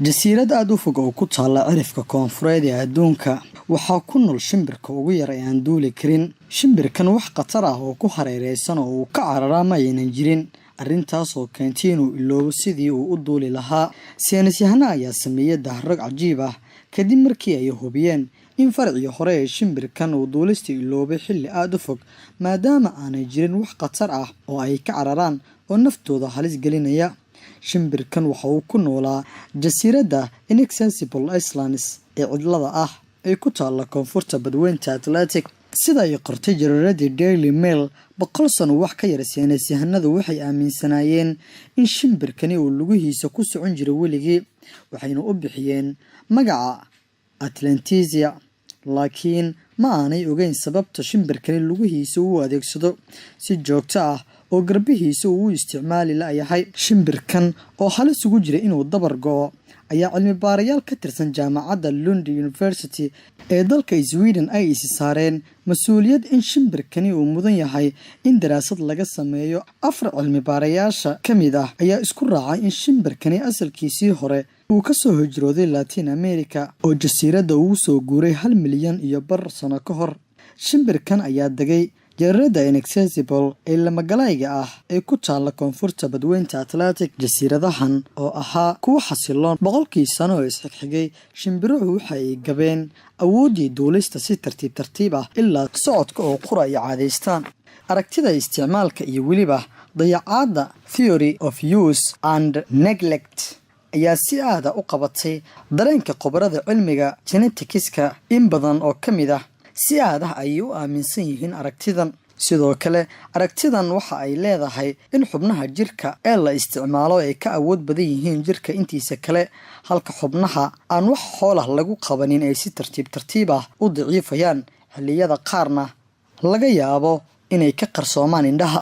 Jasiirad aada u fog oo ku taalla cirifka koonfureed ee adduunka waxaa ku nool shimbirka ugu yar ee aan duuli karin. Shimbirkan wax khatar ah oo ku hareereysan oo uu ka cararaa ma aynan jirin, arrintaas oo keentay inuu iloobo sidii uu u duuli lahaa. Saynisyahano ayaa sameeyey dahrog cajiib ah kadib markii ay hubiyeen in farcii hore ee shimbirkan uu duulista iloobay xilli aada u fog, maadaama aanay jirin wax khatar ah oo ay ka cararaan oo naftooda halis gelinaya. Shimbirkan waxa uu ku noolaa jasiiradda Inaccessible Islands ee cidlada ah ee ku taalla koonfurta badweynta Atlantic. Sida ay qortay jariiradii Daily Mail, 100 sano wax ka yar saynisyahanadu waxay aaminsanaayeen in shimbirkani uu lugihiisa ku socon jiray weligii, waxayna u bixiyeen magaca Atlantisia, laakiin ma aanay ogeyn sababta shimbirkani lugihiisa uu adeegsado si joogto ah oo garbihiisa uu u isticmaali la'yahay. Shimbirkan oo halis ugu jira inuu dabar go'o ayaa cilmi baarayaal ka tirsan jaamacadda Lund University ee dalka Sweden ay isi saareen mas-uuliyad in shimbirkani uu mudan yahay in daraasad laga sameeyo. Afar cilmi baarayaasha ka mid ah ayaa isku raacay in shimbirkani asalkiisii hore uu kasoo hijrooday Latin America oo jasiiradda ugu soo guuray 1.5 milyan sano ka hor. Shimbirkan ayaa degay jasiiradda Inaccessible ee lamagalayga ah ee ku taalla koonfurta badweynta Atlantic. Jasiiradahan oo ahaa kuwo xasiloon 100kii sano oo isxigxigay, shimbiruhu waxa ay gabeen awooddii duulista si tartiib tartiib ah ilaa socodka oo qura ay caadaystaan. Aragtida isticmaalka iyo weliba dayacaadda, theory of use and neglect, ayaa si aada u qabatay dareenka khubarada cilmiga genetics-ka. In badan oo ka mid ah si aad ah ayay u aaminsan yihiin aragtidan. Sidoo kale, aragtidan waxa ay leedahay in xubnaha jirka ee la isticmaalo ay ka awood badan yihiin jirka intiisa kale, halka xubnaha aan wax hoolah lagu qabanin ay si tartiib tartiib ah u daciifayaan, xilliyada qaarna laga yaabo inay ka qarsoomaan indhaha.